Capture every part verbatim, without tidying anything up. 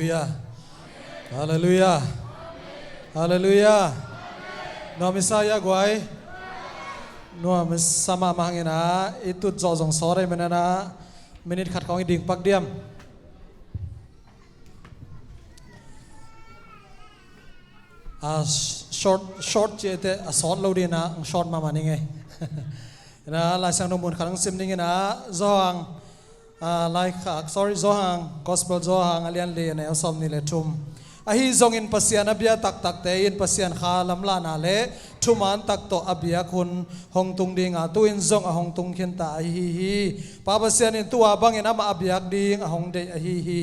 Halleluiah. Halleluiah. Halleluiah. Nuam i sa hia guai? Nuam i sa mahmah hangin ah, i tut zawh zong sawt ahih manin ah, minit khat khawng i ding pak diam? Ah, short, short ci-in teh a sawt lo ding in ah, short mahmah ning ei. In ah, Lai Siangtho mun khat hong sim ding in ah, Johan, ah, Lai Kha, sorry, Johan, Gospel Johan, a lian li, a neu sawmnih le thum. Ahi zongin Pasian a bia taktakte in Pasian Kha lamlahna le thuman tak tawh a biak hun hong tung ding a, tu-in zong a hong tung khinta ahi hi. Pa Pasian in tua bangin amah a biak ding a hong deih ahi hi.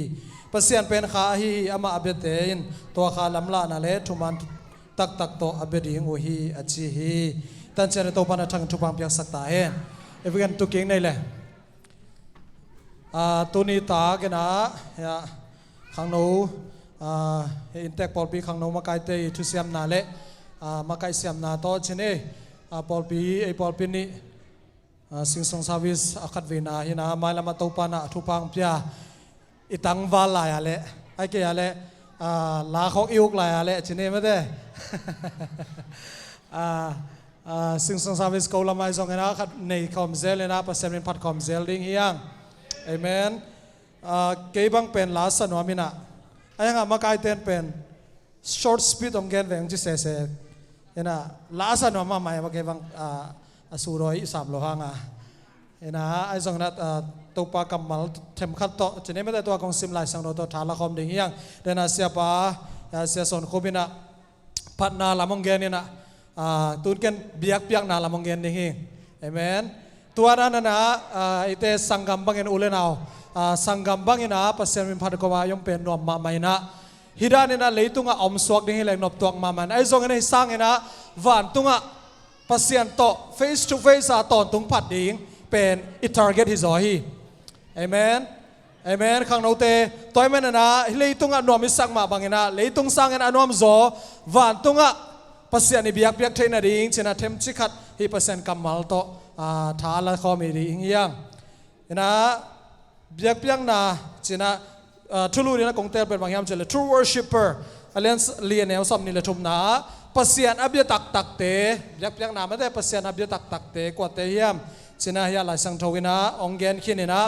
Pasian pen Kha ahi hi, amah a biate in tua Kha lamlahna le thuman taktak tawh a bia ding uh hi, a ci hi. Tancian in Topa'n a thangin thupha piaksak ta hen. If we can, tu kik nei le. Ah, tuni tak in ah, ya, khangno, ah, inntek pawlpi khangno makaite i thusiamna le, ah, makaih siamna tawh ci-in ei, ah, pawlpi, ei pawlpi nih, ah, Sing Song service a khatveina hi in ah, mailam ah Topa'n a thupha hong pia, i tangval lai-a le, ahih kei a le, ah, la khawng i uk lai-a le, ci-in ei mate. Ah, ah, Sing Song service ko lam ah zong in ah, khat nei khawm zel in ah, Pasian min phat khawm zel ding hi hang. Amen. Ah, kei bang pen la sa nuam in ah, ahi hang a makaite'n pen short speech hong gen ve hong ci sese in ah, la sa nuam mahmah a, kei bang, ah, a sut dawi i sap lo hang a. In ah, ahi zongin ah, ah, Topa kammal themkhat tawh ci-in ei mate, tua kong sim Lai Siangtho tawh tha la khawm ding hi hang. Tu-in ah siapa, ah, Sia Sawn Khup in ah phatna lam hong gen in ah, ah, tu-in ken biakpiakna lam hong gen ding hi. Amen. Tua dan in ah, ah, eite sanggam bangin, u le nau, ah, sanggam bangin ah Pasian min phat kawm a i om pen nuam mahmah in ah, hih dan in ah leitungah a om suak ding hi leng noptuak mahmah in, ahi zongin ah hih sangin ah vantungah Pasian tawh face to face a tawntung phat ding pen i target hi zaw hi. Amen. Amen. Khangnote, tua ahih manin ah, hih leitungah nuam i sak mah bangin ah, leitung sangin a nuam zaw, vantungah Pasian i biakpiak theih nading ci-in ah themcik khat hih Pasian kammal tawh, ah, tha la khawm i ding hi hang. In ah, biakpiakna ci-in ah, ah, thulu ding in ah kong teel pen bang hiam cih leh, True Worshipper, a lian s-, li, a neu sawmnih le thumna ah, Pasian a bia taktakte, biakpiakna mate, Pasian a bia taktakte kuate hiam ci-in ah, hiah Lai Siangtho in ah hong gen khin in ah,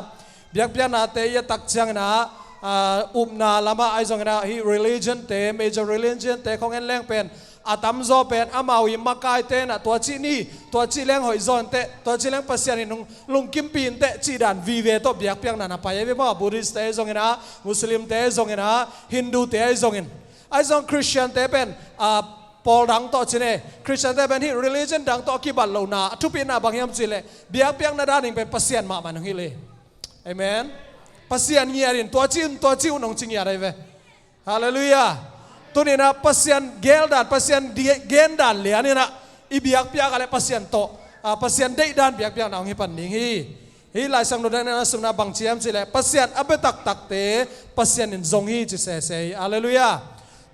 biakpiaknate i et tak ciangin ah, ah, upna lam ah ahi zongin ah, hih religion-te, major religion-te khawng en leng pen, a tamzaw pen amau i makaite in ah, tua cih ni, tua cih leng hoih zaw inteh, tua cih leng Pasian in hong lungkimpih inteh cih dan vive tawh biakpiakna na pai ahi ve maw. Buddhist-te zongin ah, Muslim-te zongin ah, Hindu-te ahi zongin. Ahi zong Christian-te pen, ah, pawl dang tawh ci-in ei, Christian-te pen hih religion dang tawh a kibat lohna, a thupitna bang hiam cih leh, biakpiakna dan ding pen Pasian mahmah in hong hilh hi. Amen. Pasian ngiat in, tua ci un, tua ci un hong ci ngiat ahi ve. Halleluiah. Tuni-in ah Pasian gel dan, Pasian di-, gen dan lian in ah i biakpiak a leh Pasian tawh, ah, Pasian deih dan biakpiakna hong hi pan ding hi. Hih Lai Siangtho dan in ah sumna bang ci hiam cih leh, Pasian a bia taktakte Pasian in zong hi ci sese hi. Halleluiah.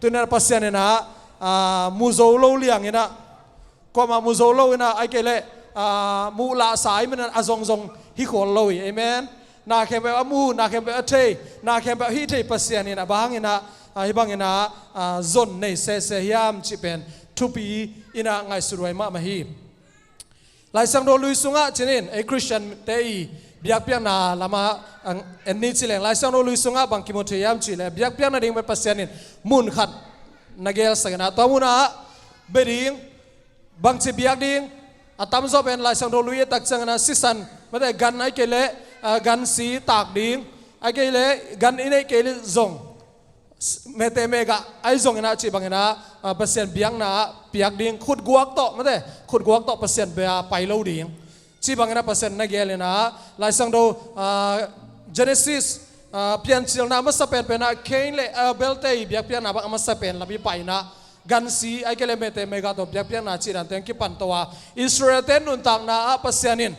Tuni-in ah Pasian in ah, ah, mu zo lo liang in ah, kuamah mu zo lo in ah, ahih kei leh, ah, muh lahsa ahih manin a zongzong hi khawl lo hi. Amen. Na khempeuh a mu, na khempeuh a thei, na khempeuh hih thei Pasian in ah bang hangin ah, ah, hih bangin ah, ah, zon nei sese hiam cih pen thupi in ah ngaihsut huai mahmah hi. Lai Siangtho Lui sungah ci-in ei Christian-te i biakpiakna lam ah, ah, en ni ci leng, Lai Siangtho Lui sungah bang kimu thei hiam cih leh, biakpiakna ding pen Pasian in mun khat na gelsak in ah, tua mun ah bia ding, bangci biak ding, a tamzaw pen Lai Siangtho Lui i et tak ciangin ah sisan, mate, gan ahih kei leh, ah, gansi tak ding, ahih kei leh gan i neih kei leh zong, s-, mete megah ahi zongin ah cih bangin ah, ah, Pasian biakna ah piak ding, khutguak tawh, mate, khutguak tawh Pasian bia pai lo ding. Cih bangin ah Pasian na gel in ah, Lai Siangtho, ah, Genesis, ah, Piancilna masa penpen ah Cain le Abel-te i biakpiakna bang a masa pen lam i pai in ah, gansi, ahih kei leh mete megah tawh biakpiakna cih dante hong kipan to a, Israel-te nuntakna ah Pasian in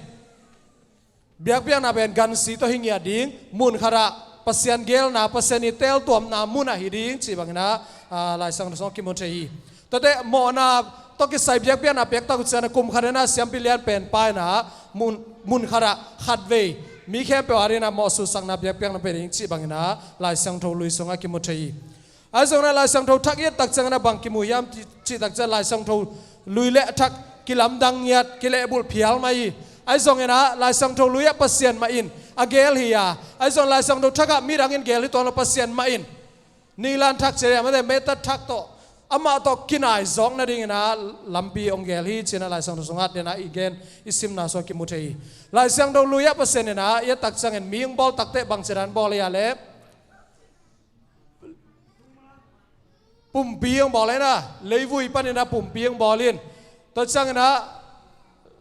biakpiakna pen gansi tawh hi ngiat ding, mun khat ah Pasian gelna, Pasian i teeltuamna mun ah hi ding cih bangin ah, ah, Lai Siangtho sungah kimu thei hi. Tuate mawhna tawh kisai biakpiakna piak tak uh ciangin ah kum khat in ah siampi lianpen pa in ah mun, mun khat ah khatvei mi khempeuh adingin ah mawhsutsakna biakpiakna pia ding cih bangin ah Lai Siangtho lui sungah kimu thei hi. Ahi zongin ah Lai Siangtho thak i et tak ciangin ah bang kimu hiam cih tak ciang Lai Siangtho lui le a thak kilamdang ngiat, kilehbulh phial mah hi. Ahi zongin ah Lai Siangtho lui ah Pasian mah in a gel hi a, ahi zongin Lai Siangtho thak ah midang in gel hi tuan lo, Pasian mah in nilan thak ci-a, mate, method thak tawh, amah tawh kinai zawk nadingin ah lampi hong gel hi ci-in ah Lai Siangtho sungah den ah i gen i simna sungah kimu thei hi. Lai Siangtho lui ah Pasian in ah i et tak ciangin mi hong bawl takteh bangci dan bawl hi a leh, pumpi hong bawl hi na, leivui panin ah pumpi hong bawl in. Tua ciangin ah,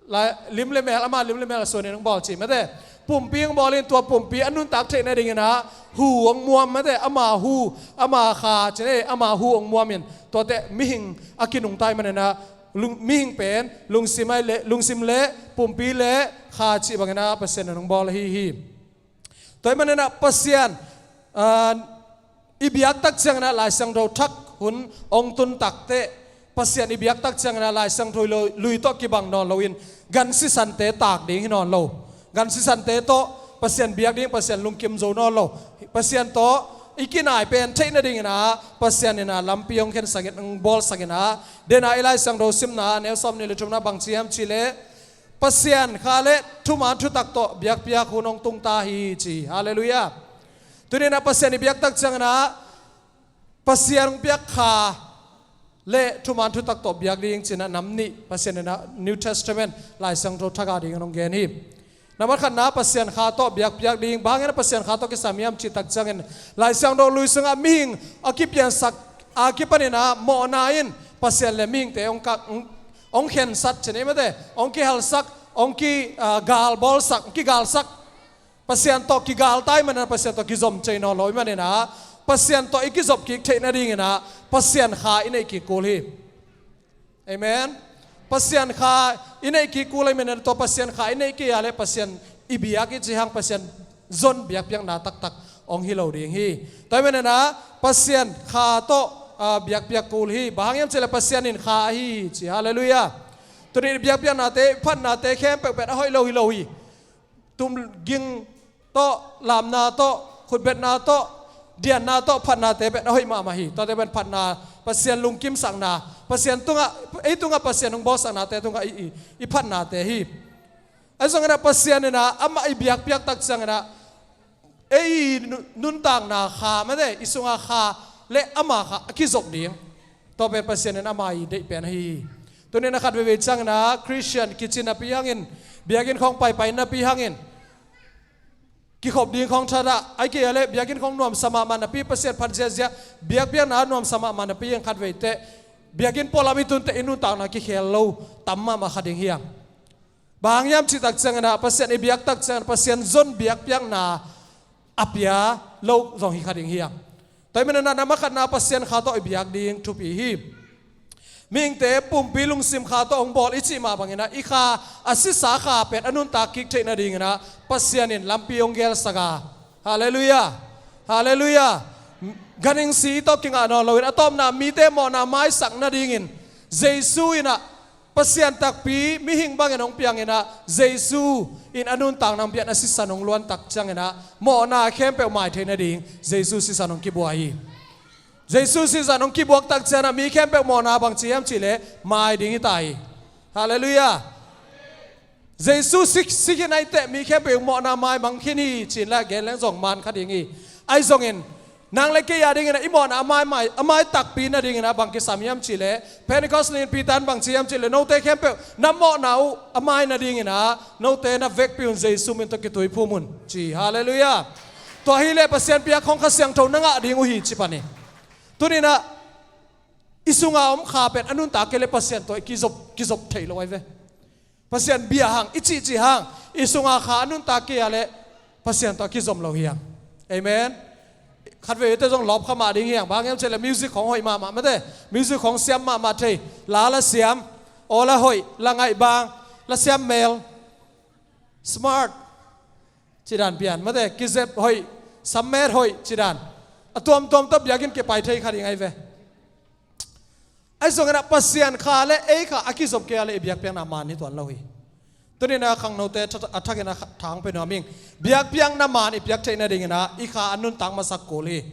lai, lim le mel, ama lim le mel a suanin hong bawl ci, mate. Pumpi hong bawl in, tua pumpi a nuntak theih nadingin ah hu hong muam, mate. Ama hu, ama kha ci-in, ama hu hong muam in. Tuate mihing a kinungta ahih manin ah, lung, mihing pen lungsim ahi le, lungsim le pumpi le kha cih bangin ah Pasian in hong bawl ahi hi. Tua ahih manin ah Pasian, ah, i biak tak ciangin ah Lai Siangtho thak hun hong tun takteh, Pasian i biak tak ciangin ah Lai Siangtho lui, lui tawh kibang nawn loin gan sisante tak ding hi nawn lo. Gan sisante tawh Pasian biak ding, Pasian lungkim zo nawn lo. Pasian tawh i kinai pen theih nadingin ah Pasian in ah lampi hong khensak in, hong bawlsak in ah, den ah i Lai Siangtho simna neu sawmnih le thumna bangci hiam cih leh, Pasian kha le thuman thutak tawh biakpiak hun hong tung ta hi ci. Halleluiah. Tuni-in ah Pasian i biak tak ciangin ah Pasian hong piak kha le thuman thutak tawh biak ding ci-in ah nam nih Pasian in ah New Testament Lai Siangtho thak adingin hong gen hi. Nambat khatna, Pasian kha tawh biakpiak ding. Bang hangin ah Pasian kha tawh kisam hiam cih tak ciangin Lai Siangtho lui sungah mihing a kipiansak a kipanin ah mawhna in Pasian le mihingte hong ka, hong hong khensat ci-in, mate, hong kihalsak, hong ki, ah, galbawlsak, hong kigalsak. Pasian tawh kigal ta ahih manin ah Pasian tawh kizom thei nawn lo ahih manin ah Pasian tawh i kizop kik theih nadingin ah Pasian kha i neih kik kul hi. Amen. Pasian kha i neih kik kul ahih manin ah tua Pasian kha i neih kei a leh Pasian i biak i cih hang Pasian zon biakpiakna taktak hong hi lo ding hi. Tua ahih manin ah Pasian kha tawh, ah, biakpiak kul hi. Bang hang hiam cih leh Pasian in kha ahi hi ci. Halleluiah. Tuni biakpiaknate, phatnate khempeuh pen a hoih lo hi lo hi. Tumging tawh, lamna tawh, khutbetna tawh, dianna tawh, phatnate pen a hoih mahmah hi. Tuate pen phatna, Pasian lungkimsakna, Pasian tungah, ei tungah Pasian hong bawlsaknate tungah i, i, i phatnate hi. Ahi zongin ah Pasian in ah amah i biakpiak tak ciangin ah ei i nu-, nuntakna kha, mate, i sunga kha le ama kha a kizop ding. Tua pen Pasian in ama i deih pen ahi hi. Tuni-in ah khat veivei ciangin ah Christian kici napi hangin, biakinn khawng paipai napi hangin, kikhop ding khawng thadah, ahih kei a leh biakinn khawng nuamsa mahmah napi, Pasian phat ziahziah, biakpiakna nuamsa mahmah napi hang khat veiteh biakinn pualam i tunteh i nuntakna kikhel lo tam mahmah kha ding hi hang. Bang hang hiam cih tak ciangin ah Pasian i biak tak ciangin Pasian zon biakpiakna a pia lo zong hi kha ding hi hang. Tua ahih manin ah nambat khatna Pasian kha tawh i biak ding thupi hi. Mihingte pumpi lungsim kha tawh hong bawl i cih mah bangin ah i kha, a sisa kha pen a nuntak kik theih nadingin ah Pasian in lampi hong gelsak a. Halleluiah. Halleluiah. Ganhing si tawh kingah nawn loin a tawpna mite mawhna maisak nadingin Jesu in ah Pasian takpi mihing bangin hong piangin ah Jesu in a nuntakna hong pia in a sisan hong luan tak ciangin ah mawhna khempeuh mai thei nading Jesu sisan hong kibuak hi. Jesu sisan hong kibuak tak ciangin ah mi khempeuh mawhna bangci hiam cih leh mai ding hi ta hi. Halleluiah. Jesu si, si khin ahih teh mi khempeuh mawhna maimang khin hi ci-in lah gen leng zong man kha ding hi. Ahi zongin nang le kei a dingin ah i mawhna a mai, mai, a mai takpi nadingin ah bang kisam hiam cih leh, Pentecost ni-in Peter in bang ci hiam cih leh, note khempeuh na mawhna uh a mai nadingin ah note na vekpi un Jesu min tawh kituiphum un ci. Halleluiah. Tua hi leh Pasian piak khawng Kha Siangtho na ngah ding uh hi ci pan hi. Tuni-in ah i sunga om kha pen a nuntak kei leh Pasian tawh i kizop, kizop thei lo ahi ve. Pasian bia hang, i cihcih hang, i sunga kha a nuntak kei a leh Pasian tawh a kizom lo hi hang. Amen. Khat veite zong lawp kha mah ding hi hang. Bang hang hiam cih leh music khawng hoih mahmah, mate, music khawng siam mahmah thei. La la siam, aw la hoih, la ngaih bang, la siam mel, smart, ci dan pian, mate, kizep hoih, sammet hoih ci dan. A tuamtuam tawh biakinn kipai thei kha ding ahi ve. Ahi zongin ah Pasian kha le ei kha a kizop kei a leh i biakpiakna man hi tuan lo hi. Tuni-in ah khangnote a thakin ah thang pia nuam ing. Biakpiakna maan i piak theih nadingin ah i kha a nuntak masak kul hi.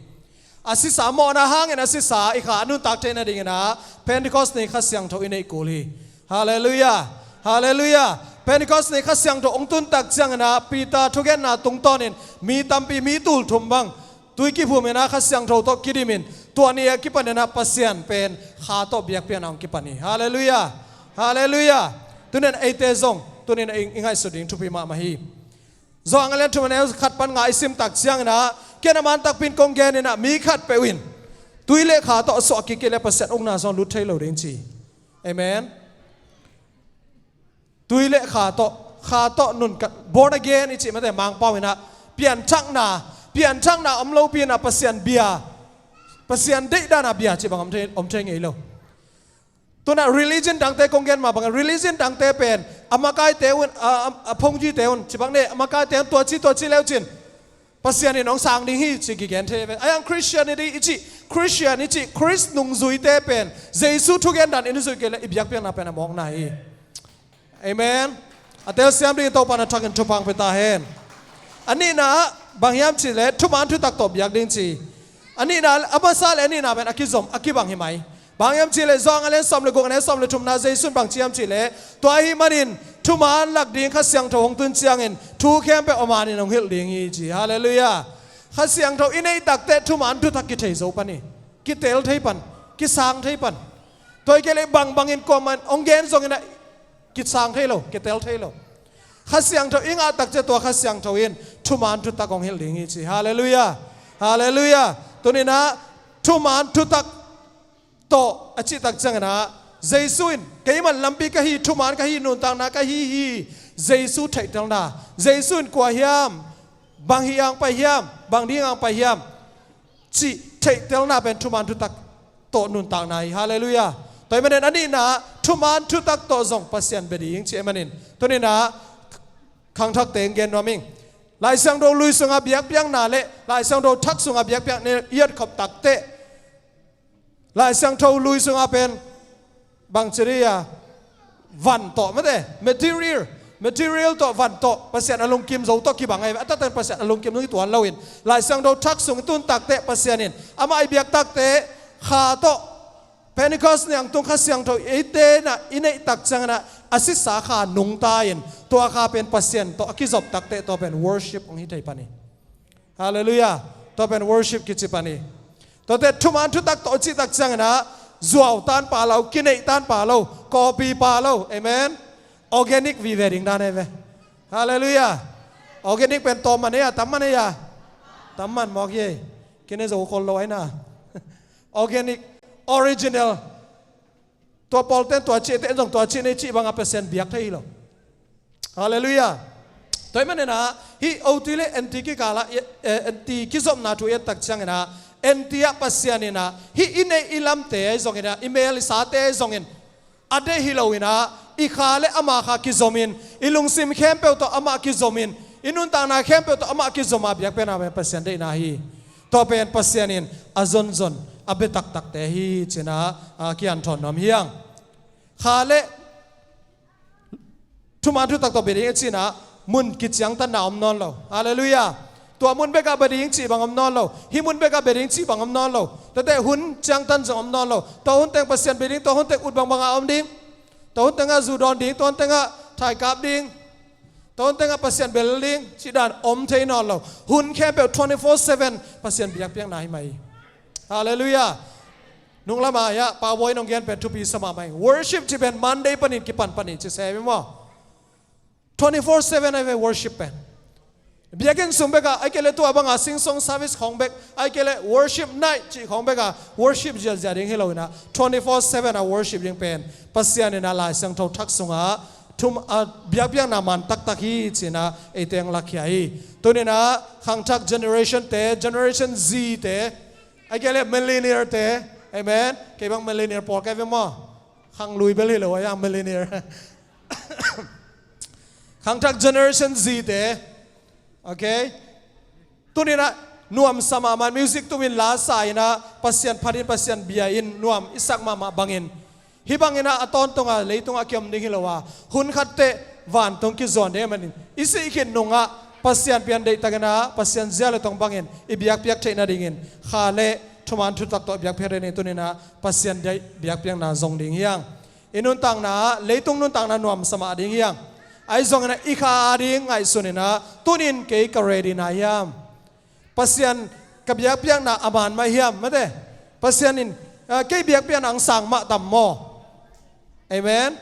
A sisa mawhna hangin a sisa i kha a nuntak theih nadingin ah Pentecost ni Kha Siangtho i neih kul hi. Halleluiah. Halleluiah. Pentecost ni Kha Siangtho hong tun tak ciangin ah Peter thugenna tungtawnin mi tampi, mi tul thum bang tui kiphum in ah Kha Siangtho tawh kidim in, tua ni a kipan in ah Pasian pen kha tawh biakpiakna hong kipan hi. Halleluiah. Halleluiah. Tuni-in eite zong tuni-in i ngaihsut ding thupi mahmah hi. Johan a lian thum a neu khat pan nga i sim tak ciangin ah, ken a man takpi in kong gen in ah, mi khatpeuh in tui le kha tawh a suah kik kei leh Pasian ukna zong lut thei lo ding ci. Amen. Tui le kha tawh, kha tawh nun ka, born again i cih mate Mangpau in ah, pianthakna, pianthakna om lopi in ah Pasian bia, Pasian deihdan a bia cih bang om thei, om thei ngei lo. Tu-in ah religion dangte kong gen mah bangin, religion dangte pen a makaite un, a, a, a phongjite un, cih bang ne, a makaite un tua ci, tua ci leu cin Pasian in hong sang ding hi ci kigen thei ve. Ahi hang Christianity i cih, Christian i cih, Khrist nungzuite pen Jesu thugen dan in i zuih kei leh i biakpiakna pen a mawkna hi. Amen. A telsiam dingin Topa'n a thakin thupha hong pia ta hen. A nihna ah bang hiam cih leh thuman thutak tawh biak ding ci. A nihna, a masa le a nihna pen a kizom, a kibang hi mai. Bang hiam cih leh Johan a lian sawm le guk a neu sawm le thumna Jesu in bang ci hiam cih leh, tua ahih manin thuman lak ding Kha Siangtho hong tun ciangin thu khempeuh a man in hong hilh ding hi ci. Halleluiah. Kha Siangtho i neih tak teh thuman thutak kithei zo pan hi. Kitel thei pan, kisang thei pan. Tua hi kei leh bangbang in kuamah in hong gen zongin ah kisang thei lo, kitel thei lo. Kha Siangtho i ngah tak ciang tua Kha Siangtho in thuman thutak hong hilh ding hi ci. Halleluiah. Halleluiah. Tuni-in ah thuman thutak tawh a cih tak ciangin ah Jesu in, "Keimah lampi ka hi, thuman ka hi, nuntakna ka hi hi." Jesu theihtelna, Jesu in kua hiam, bang hi hang pai hiam, bang ding hang pai hiam cih theihtelna pen thuman thutak tawh nuntakna hi. Halleluiah. Tua ahih manin a nihna thuman thutak tawh zong Pasian bia ding cih ahih manin, tuni-in ah khangthakte hong gen nuam ing. Lai Siangtho lui sungah biakpiakna le Lai Siangtho thak sungah biakpiakna i etkhop tak teh, Lai Siangtho lui sungah pen bang ci dih a, van tawh mate, material, material tawh, van tawh, Pasian a lungkim zo tawh kibang ahi ve. A taktak in Pasian a lungkim zong hi tuan loin, Lai Siangtho thak sung i tun tak teh Pasian in amah i biak tak teh kha tawh, Pentecost ni hong tung Kha Siangtho eite in ah i neih tak ciangin ah a sisa kha nungta in, tua kha pen Pasian tawh a kizop tak teh tua pen worship hong hi thei pan hi. Halleluiah. Tua pen worship kici pan hi. Tua teh thuman thutak tawh cih tak ciangin ah zuau tan pah lo, kineih tan pah lo, kawpi pah lo. Amen. Organic vive ding dan hi ve. Halleluiah. Organic pen tawm man hi a, tam man hi a? Tam man mawk hi. Kine zo khol lo ahi na. Organic, original. Tua pawlte'n tua cih, eite'n zong tua cih ni cih bangah Pasian biak thei hi lo. Halleluiah. Tua ahih manin ah hih O T le N T kikal ah, eh, N T kizopna thu i et tak ciangin ah, N T ah Pasian in ah hih i neih i lamte ahi zongin ah, i mel i sate ahi zongin a deih hi loin ah, i kha le ama kha kizomin, i lungsim khempeuh tawh amah kizomin, i nuntakna khempeuh tawh amah kizom a biakpiakna pen Pasian deihna hi. Tua pen Pasian in a zonzon, a bia taktakte hi ci-in ah, a, kihanthawn nuam hi hang. Kha le thuman thutak tawh bia ding i cih in ah mun kiciangtanna om nawn lo. Halleluiah. Tua mun bekah bia ding cih bang om nawn lo. Hih mun bekah bia ding cih bang om nawn lo. Tua teh hun ciangtan zong om nawn lo. Tua hun teng Pasian bia ding, tua hun teng ut bangbang a om ding. Tua hun tengah zu dawn ding, tua hun tengah thaikap ding, tua hun tengah Pasian bia lel ding cih dan om thei nawn lo. Hun khempeuh twenty-four seven Pasian biakpiakna hi mai. Halleluiah. Nunglam ah hiah Pa Bawi in hong gen pen thupi sa mahmah hi. Worship cih pen Monday panin kipan pan hi ci se hi maw? Twenty-four seven ahi ve worship pen. Biakinn sung bekah, ahih kei leh tua bangah sing song service khawng bek, ahih kei leh worship night cih khawng bekah worship ziahziah ding hi loin ah, twenty-four seven a worship ding pen Pasian in ah Lai Siangtho thak sungah thum, a, biakpiakna man taktak hi ci-in ah eite hong lakhia hi. Tuni-in ah khangthak generation te, Generation Z te, ahih kei leh millennial te. Amen. Kei bang millennial pawl ka hi ve maw? Khanglui bel hi lo a, yang millennial. Khangthak Generation Z te. Okay. Tuni-in ah nuamsa mahmah, music tumin la sa-in ah Pasian phat in, Pasian bia in, nuam i sak mahmah bangin, hih bangin ah a tawntungah leitungah kiom ding hi lo a, hun khat teh vantung kizuan ding ahih manin i sih khit nungah Pasian pian deihtakin ah Pasian zia le tong bangin i biakpiak theih nadingin kha le thuman thutak tawh biakpiak theih nadingin tuni-in ah Pasian deih biakpiakna zong ding hi hang. I nuntakna ah leitung nuntakna nuamsa mah ding hi hang. Ahi zongin ah i kha ading ngaihsunin ah tuni-in kei ka ready na hiam? Pasian ka biakpiakna a man mah hiam? Mate, Pasian in, ah, kei biakpiakna hong sang mah tam maw? Amen.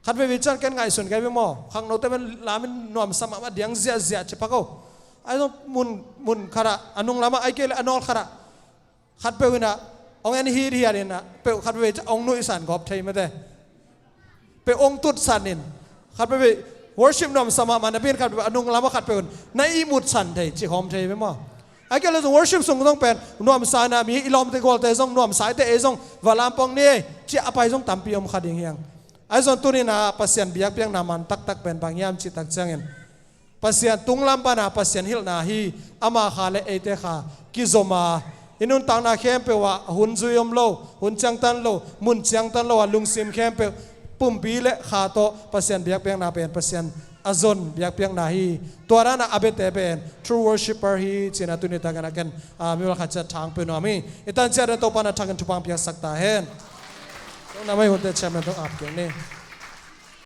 Khat veivei ciang ken ngaihsun kei ve maw, khangnote pen lamin nuamsa mahmah diang ziahziah ci pak o. Ahi zong mun, mun khatah a nung lamah, ahih kei leh a nawl khatah khatpeuh in ah hong en hithiat in ah peuh khat veivei ciang hong nuihsan gawp thei mate. Peuh hong tutsan in khat veivei worship nuamsa mahmah napi-in khat veivei a nung lamah khatpeuh in na ihmutsan thei cih khawm thei ve maw? Ahih kei leh zong worship sung zong pen nuamsa in ah mi i lawmte gualte zong nuamsa i te ei zong va lam pong ni ei ci-a a pai zong tampi om kha ding hi hang. Ahi zong tuni-in ah Pasian biakpiakna man taktak pen bang hiam cih tak ciangin Pasian tunglam pana Pasian hilhna hi. Ama kha le eite kha kizom a, i nuntakna khempeuh ah hun zui om lo, hun ciangtan lo, mun ciangtan lo a lungsim khempeuh pumpi le kha tawh Pasian biakpiakna pen Pasian a zon biakpiakna hi. Tua dan a a biate pen true worshipper hi ci-in ah tuni takin ah ken, ah, mi walkhat ciat thang pia nuam hi. I tan ciat in Topa'n a thakin thupha piaksak ta hen. Tung na mai hunte chairman tawh ap kik ni.